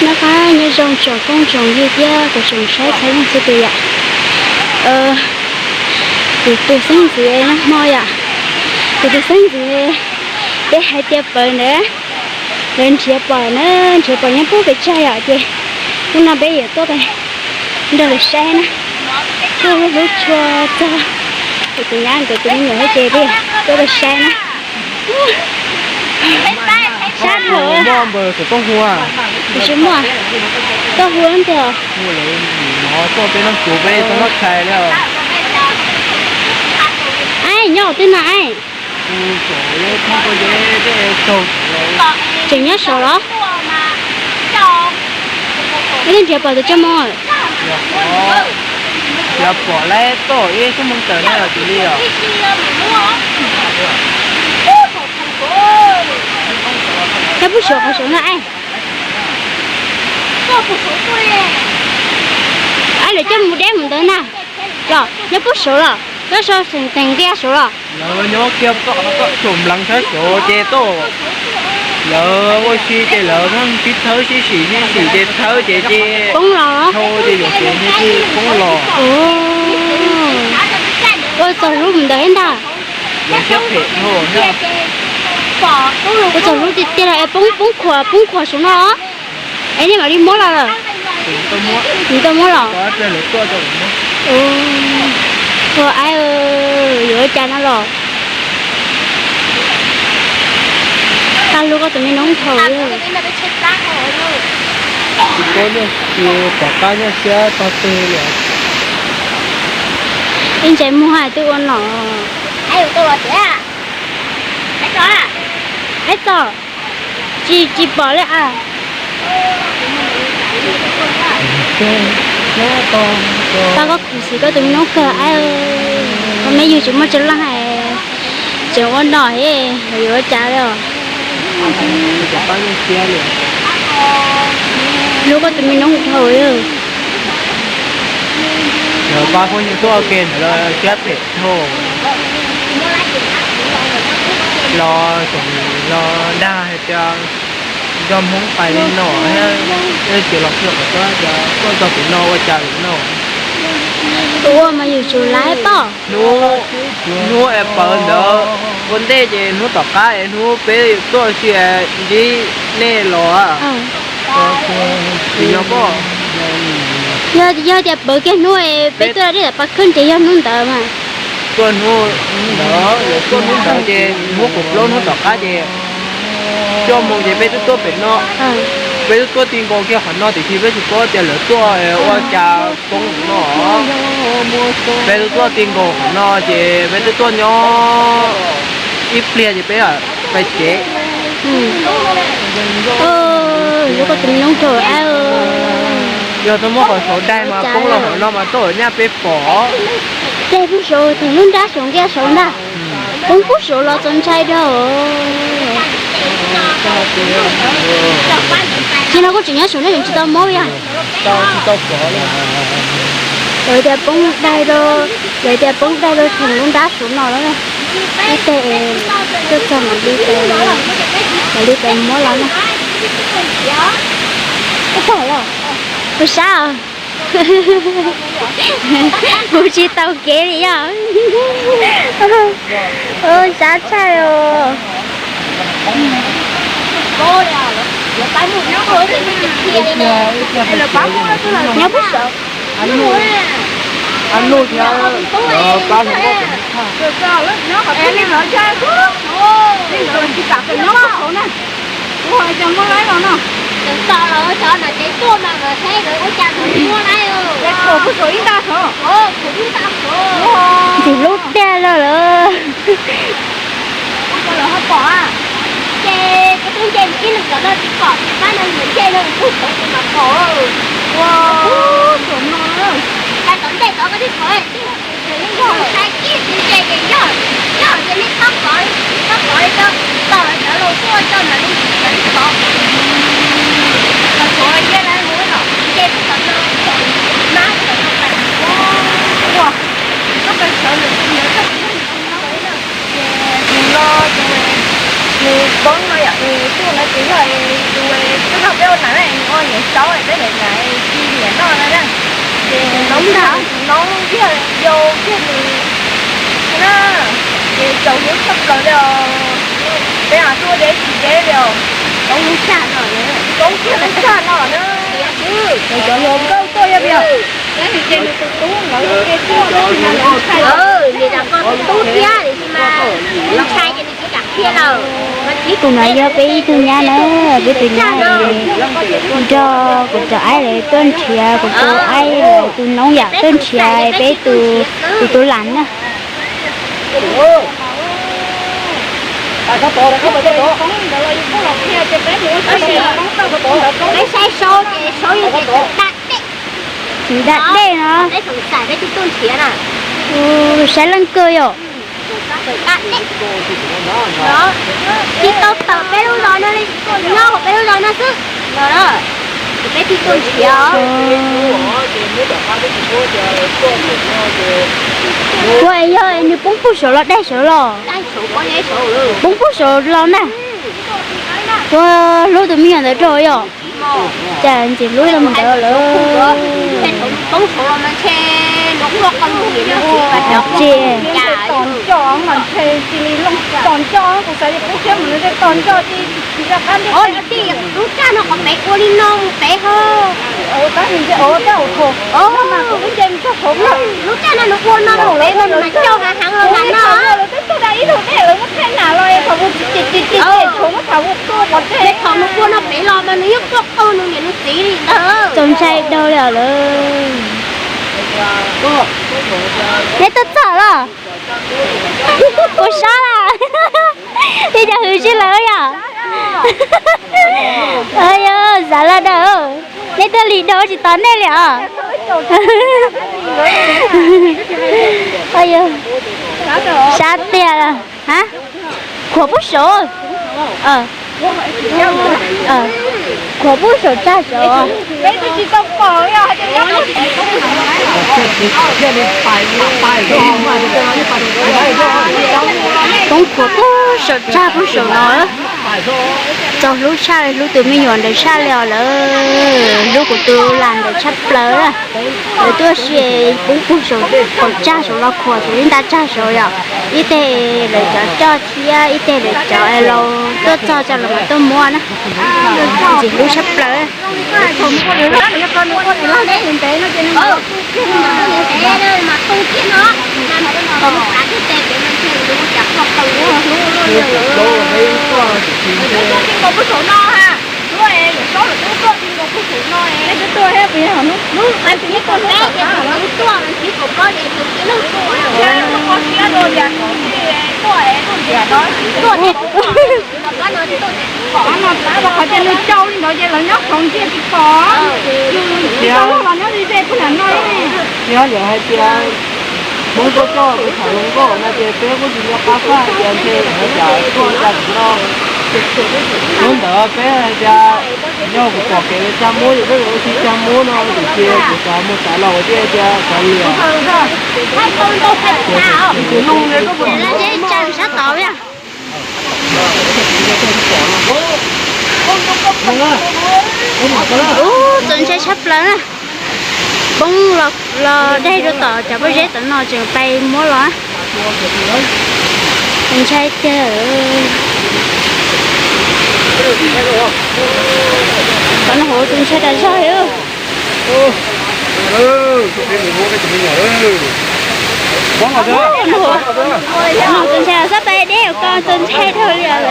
Noj qab nyob zoo tsoom phooj tsoom ywg thiab kuv tsoom saib txhua leej txhua tus yom. Kuv tus xeeb ntxwv nag hmo yom, kuv tus xeeb ntxwv, peb hais tias pawg ntawd, lawv nrhiav pom na, nrhiav pom nyob puag pem tsag yom, ces hnub no peb yuav tuaj nrog lawv saib na. Tuaj hlub hlub tshua txog kuv tus nyab nkawd tus me nyuam thiab ces peb tuaj saib na. Sab dhau. Muaj npawg tus tooj hua. Kuv tsis muaj. Tooj hua tiag. Muaj lawv no tuaj peb noj tsuv peb tau noj tshais li. Aib, nyob twg na aib? Tseem nyob saud los? Ib leeg nrhiav pom tus tsis muaj. Nrhiav pom lawm tau ib xuab moos tawm no los tus li os. Nyob puag saud qhov saud na aib. Aib, lawv coj mus deb mus ntawd na. Los nyob puag saud los, nyob saud teem nqia saud los? Lawv nyob kiag thaum nplees sab saud ces tuaj. Lawv ua si ces lawv pheej sib thawb sib sim sib sim ces thawb ces ces poob los, ces yuav ces poob los. Ua txog lub mus ntawd ntag. Ua txog lub tiag tiag los es poob, poob khuam, poob khuam saum no. Es nej mam li muab los lawm? Kuv tau muab los. Ua aib, yuav ua cas no los? Tag lub koj tus me noob dhau. Tom qab nyuaj siab tog teg li. Ib ntsais muag hais twb ua nom. Aib txog, tsis, tsis pom li as. Pab koj khuv xim koj tus me noob kawg aib. Koj me yug tsis muaj tsis laj hais, tseem ua nom es yuav ua cas li os. Hlub koj tus me noob dhau. Lawv pab phooj ywg tuaj ua ke ntawd los siab phem dhau. Los tseem los dag hais tias nco Hmoob pais li no, ces los xyuas kom tau tias tuaj txog tim no ua cas li no. Tus ua mas yus tsum laiv pom. Hnub, hnub es pawv ntawd ua ntej ces hnub tom qab es hnub peb tuaj si ntsib nej los. Tsis nco koj. Yog, yog tias pawv kiag hnub es peb tuaj dej tom pas khawb ces yog hnub ntawd mas. Tuaj hnub ntawd, tuaj hnub ntawd ces hnub kaum plaub hnub tom qab ces cuaj moos ces peb twb tuaj pem no. Peb twb tuaj ti nkaus kiag qhov no tiam sis peb tsis paub tias lawv tuaj ua cas poob no. Peb twb tuaj ti nkaus qhov no ces peb twb tuaj nyob ib pliag ces peb pais tsev. Yog tau muab qhov saud daig mas poob los qhov no mas tuaj nyaj peb pom. Daig pub saud, tus lub nrab saud nqia saud ntag. Poob pub saud los txaus ntshai dhau. Tsis no kuj tseem nyob saud ne, tsis tau mob yog. Lawv tias poob daig rau, lawv tias poob daig rau tsoom lub nrab saud no lawm. Ib teg tuaj txog mam li, mam li pem muab los na. Ua sab os. Kuv tsis tau kev li yog. Sab tshaj os. Nyob puag saud. Ua cas muab laib los no? Txawm txog los xyov ntawm tsev tuaj mas nkawd saib nkawd ua cas nkawd muab laib. Pem pom puag saum ib nta saud. Ntxim hlub tiag lawm lawm. Lawv ho pom a. Ces kuv twb nce mus ib lwm tom no tsis pom, tab no nws nce no nws kuj pom kuv mas pom. Ua, saum no, tag tom ntej tod koj twb pom. Yog hais tias nce ces yog, yog ces nej txhob kov, txhob kov li, tau lawv cov laus tuaj tso ntawd li, cov li kov. Los tsuav cia lawv mus los nce puag tom no, mab puag tom no tas. Ua, koj pais sawv lawm tus ntawd koj tsis yog nws tus no. Ces tus no tus, tus poob no yom, tus no tus yog tus twb nrog peb ua nam na, nws ua niam tsov. Caum lub tshaj plaws li os. Peb tuaj deb tsis deb li os. Koob lub tshaj no na. Koob kiag lub tshaj no na. Cov hluas nkauj tuaj yog vim ces nws tus tub lawv ua ke tuaj tab sis mas lawv ntshai. Nws tus tub thiab tiam sis mas ntshai ces nws tsis kam qhia lawm. Tus no yog peb ib tug nyab na, peb tus nyab nrog kuv cov aib lawv tuaj nrhiav, kuv tus aib tus noob yam tuaj nrhiav peb tus, tus tub lam na. Peb saib saub ces saub yeej tseem da dej no. Saib leej kawg yom. Tsis tau tawm peb lub zos no li, nyob hauv peb lub zos no xwb. Peb thiaj tuaj nrhiav. Ua yog nws poob puag saud los daig saud los? Poob puag saud los na. Ua hlub tus me nyuam ntawd rau yom. Cas ntxim hlub rau ntawd lawm. Ces tos nco, tos nco, kuv xav tias poob thiab mus no ces tos nco, lub tshaj no qhov pem ua li no mus pem ho. Tab sis nce, tab ua thaum no mas kuv twb nce mus txog saud lawm. Lub tshaj no nws ua no mus pem mas nws mas coj heev heev los mas no. Lawv twb tuaj da ib tug dej lawv muab thaij nam los es thaum tus ci ci ci ces tshuav muab thaum tus tuaj pov tseg. Thaum nws ua no pem los mas nws yeej quaj qw nws niam nws txiv li ntawd. Txaus ntshai dhau li os lawm. Neb tuaj txog los? Ua sab lawm. Ib co hwv sib lawv yom. Yog xav laj dawb, neb tuaj lig dhau tsis tos nej li os. Sab tiag. Khuam pub saum, khuam pub saum tsag saud. Poob khuam pub saum tsag pub saum no. Txaus hlub tshaj li, hlub tus me nyuam ntawd tshaj li os lawm, hlub kuv tus lam ntawd tshaj plaws. Lawv tuaj si poob pug saum qaum tsag saud los khuam saum ib nta tsag saud yom. Ib teg lawv cov coj thiab ib teg lawv cov laus tuaj txog tso lawv mam tuaj muab na. Ntxim hlub tshaj plaws. Qhov no tab los qhov tias nws cau li ntawd ces lawv nyob khoom ntsia tsis pom. Yus tsis tau luaj los nyob ze ze puag nram no. Yog hais tias Hmoob tuaj coj peb tham hluas nkauj no ces peb kuj tsis nco qab faj tias ntshe lawv cas tuaj cas no. Hnub ntawd peb hais tias yog kuv pom kev tsag muab yus peb ua si tsag muab no tiam sis kuv xav mus xav los kuv thiaj tias xav liam. Ub, txaus ntshai tshaj plaws na. Poob los daig rau tom cov pob zeb tom no tseem pais muab los. Txaus ntshai tiag. Qhov no hauv txaus ntshai tas zog li. Txaus ntshai, xab pais deb ko txaus ntshai dhau li lawm.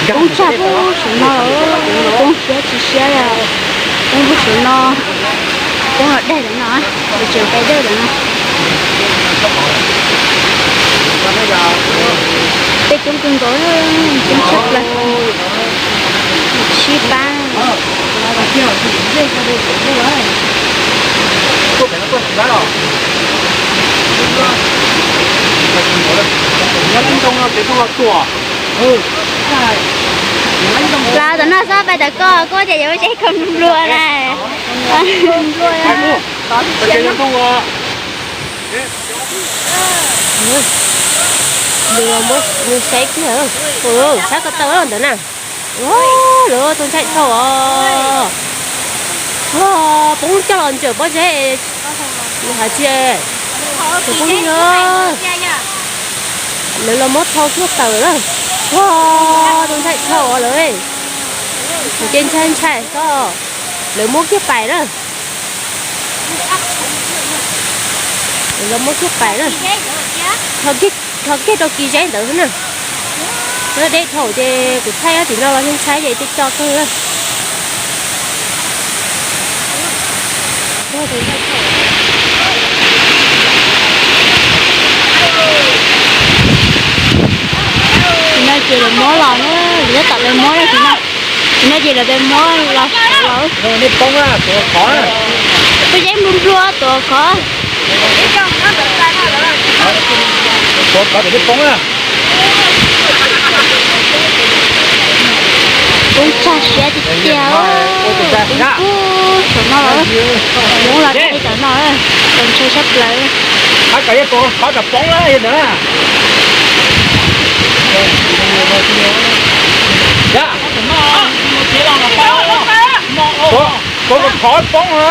Poob tsag pub saum no, poob siab tsis siab li. Poob pub saum no, poob los daig lawm no, tseem pais dawj lawm no. Peb coob kawg nkaus, coob tshaj plaws. Sib pab. Los tom no xwb pais tom ko kuj tias yuav zeb ko nplua na. Nws saib kiag, saib ko taw ntawd na. Lawv tus ntshai dhau os. Poob coj los ntsaws pob zeb, hais tias tus poob no, lawv los muab thau kiag tawm na. Tus ntshai dhau os lawv, ces ntshai ntshai xwb, lawv muab kiag pais na. Lawv muab kiag pais na. Thau kiag rau kis zeb ntawd na. Deb dhau ces kuv thaij tim no los ntshai ces co co kawg. Tim no ces lawv muab los na, lawv nyob tom peb muab na tim no. Tim no ces lawv peb muab los, nej poob, tus yeeb nplua nplua tuav khov. Tuav khov, nej poob na. Poob tag siab tiag tiag. Poob saum no lawm, poob los rau cov no, txaus ntshai sab plaws. Qhov kom yog tus khov kom poob na yog ntawd. Tuav khov poob na.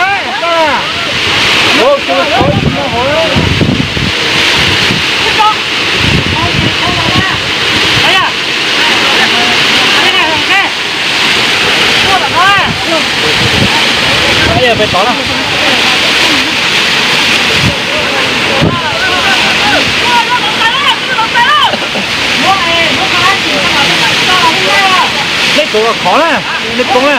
Nej tuav khov na, nej poob na.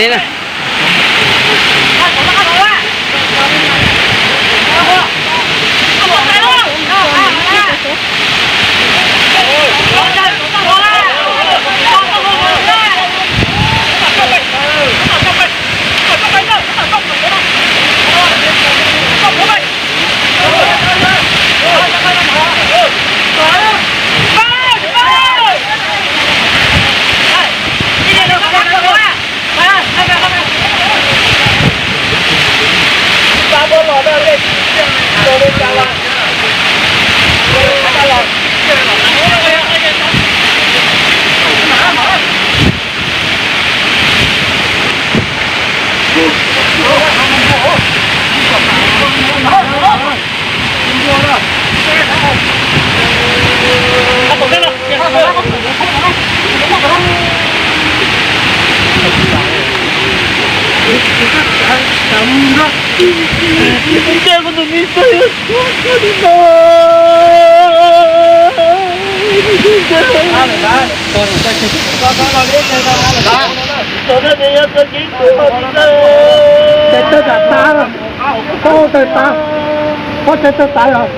Tawg tas, tawg tas, pob tawg tas os.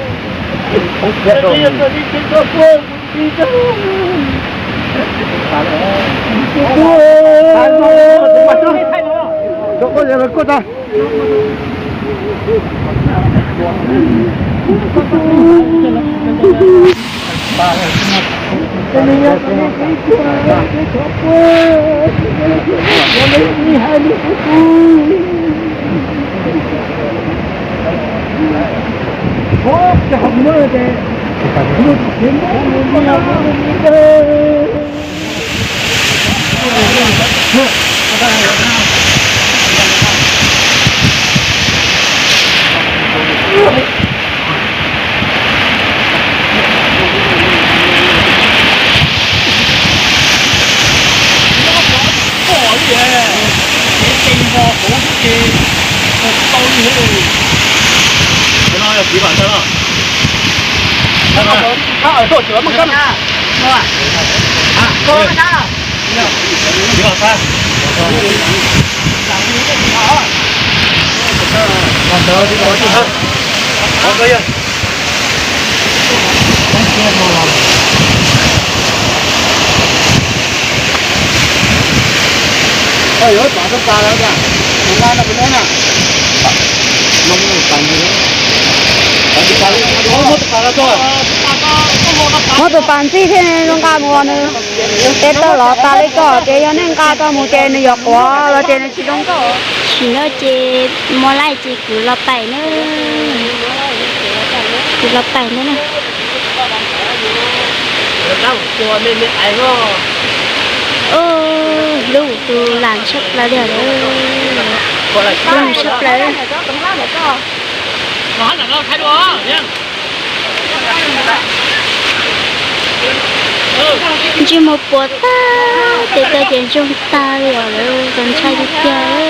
Muab tus pas ntxig thiab zoo nqa mus nws. Ces tau los tas li ko ces yog nej nqa tau mus ces nws yuav quav los ces nws tsis zoo nkauj. Sim no ces muaj laij ces kuv los pais na. Kuv los pais na. Lub tus lam tshaj plaws li os. Lam tshaj plaws. Ntsej muag puas tag, ces tau ces ntsoog tag li os lawm, txaus ntshai tiag tiag.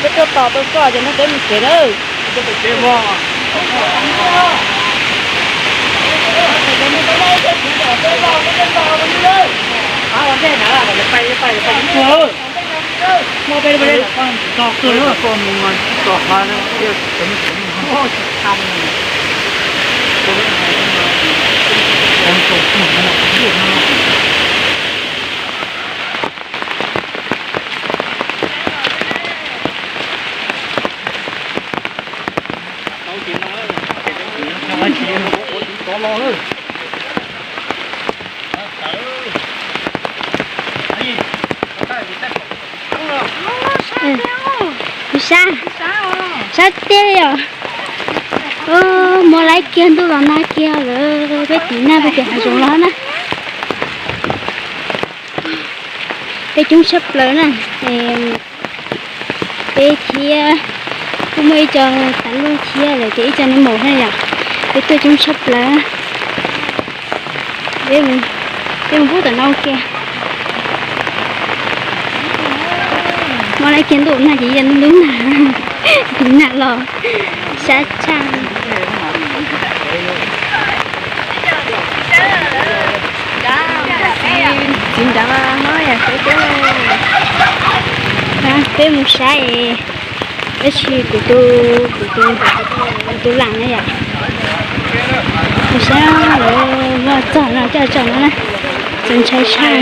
Peb tuaj tos tau koj ces muab peb mus tsev nawb. Kuv sab, sab tiag li os. Muab laib kiag ntuj los nag kiag lawm, peb tim nag peb tim hav zoov los na. Peb coob tshaj plaws na. Peb thiab Kuj muaj ib co tas luaj thiab lawm ces ib co nws maum thiab yom. Peb tuaj coob tshaj plaws. Peb mus pub tom no ua ke. Muab lawv kiag ntuj nag ces yog ntub nag, ntub nag los sab tshaj. Txiv nrad no yog peb, peb mus saib es, tab sis kuv tus, kuv tus, kuv tus lam na yom. Mus saib lawv muab txog no coj tso no na, txaus ntshai tshaj.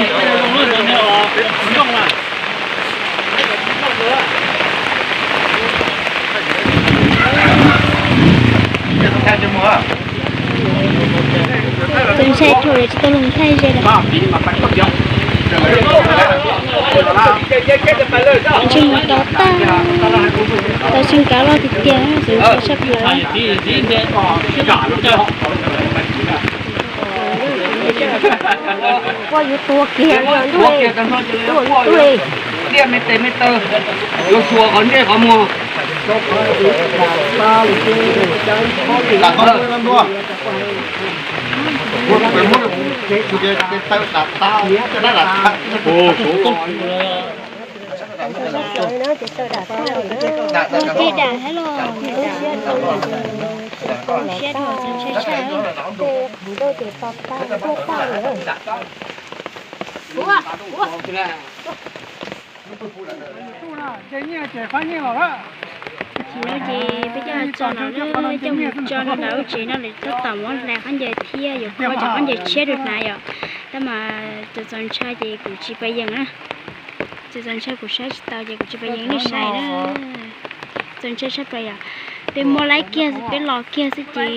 Txaus ntshai dhau lawm tsis tau los thaij ze lawm. Tsis mus tau tag, tau xyoo kav loj tiag tiag, txaus ntshai tshaj plaws. Koj yuav tua kiag, tua tua, tiaj me tes me taw, yuav xuas qhov ntsej qhov muag. Ua, ua. Ces no ces peb coj tso no, coj mus tso rau nram lub tsev no lawm, tab tom muab hlais khaub ncaws thiab yuav muab cov khaub ncaws tshiab rau hnav yom. Tab mas txaus txaus ntshai ces kuv tsis pab yees na. Txaus txaus ntshai kuv saib tsis tau ces kuv tsis pab yees nej saib na. Txaus ntshai tshaj plaws yom. Peb muab laib kiag xwb, peb los kiag xwb ces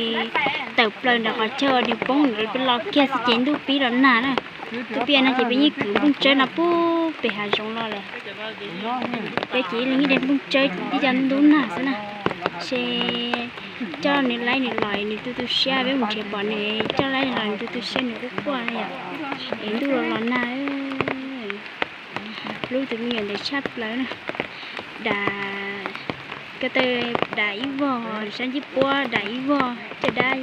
tawm plaws nram qhov chaw nws poob, peb los kiag xwb ces ntuj pib los nag na. Ntuj pib no ces peb yeej kwv nplooj tsawb no puag pem hav zoov los lawm. Peb ces ib leeg ib daim nplooj tsawb ib co ntub nag xwb na. Ces coj nws laib nws los nws tu tu siab, peb mus nrhiav pom nws coj laib nws los nws tu tu siab nws quaj quaj na yom. Es ntuj los los nag. Hlub tus me nyuam ntawd tshaj plaws na. Dam, ko taw dam ib vog, sab ntsib puab dam ib vog, caj dab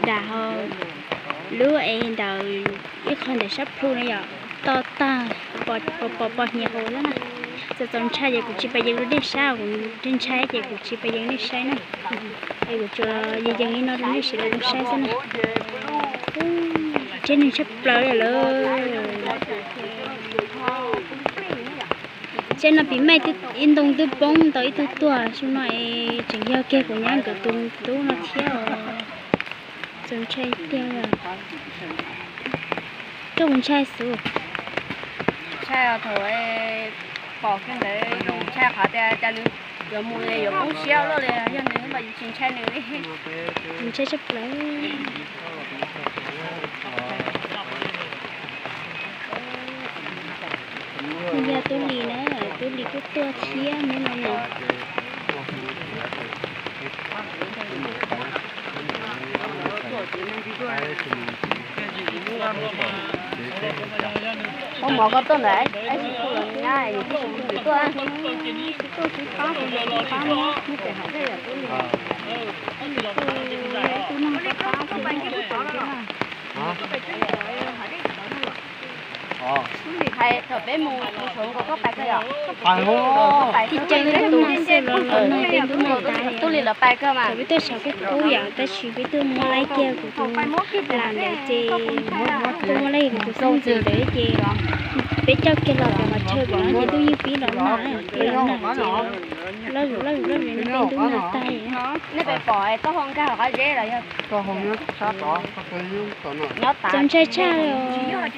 dam ho lub es ntawm ib qho ntawm sab plhu na yom, to tag, pos pos pos hnyiab hauv xwb na. Txaus txaus ntshai ces kuv tsis pab yees rau nej saib, kuv ntshai ntshai ces kuv tsis pab yees nej saib na. Es kuv tsuas yees yees li no rau nej sawv daws tau saib xwb na. Tsheb neeg tshaj plaws li lawm. Tsheb no pib maij ib ntoo twb poob tau ib tug tuag, xyoo no es tseem yog kiag kuv nyab nkawd tus tub no thiab os. Txaus ntshai tiag. Coj kuv ntshai xwb. Ntshai thaum pom kiag ntawd ntshai qhov tias cas nws yuav mus yuav poob siab luaj li, yog nws los yus tsis ntshai nws li. Ntshai tshaj plaws. Yog tub Lis na, tub Lis kuj tuaj thiab hnub no na. Ua mov koj tuaj ntawd, ib tug nyab, ib tug tuaj, ib tug tsis pab, ib tug pab, ib tug pab, ib tug neeg pab, ib tug neeg pab, ib tug pab, ib tug pab. Hais thaum peb mus mus tshauv nkaus koj pais kawg yom? Peb caug lub no xwb los los no peb lub no tas. Tub Lis lawv pais kawg mas. Thaum peb tuaj sawv kub kub yom, tab sis peb tuaj muab laib kiag kuv tus lam ntawd ces, tuaj muab laib kuv tus xeeb ntxwv ntawd ces peb coj kiag los pem qhov chaw pem no ces ntuj yeej pib los nag, pib los nag ces loj zuj loj zuj loj zuj no peb lub no tag. Nej pais pom txoj hau nkag qhov zeb los yog? Txaus ntshai tshaj li os.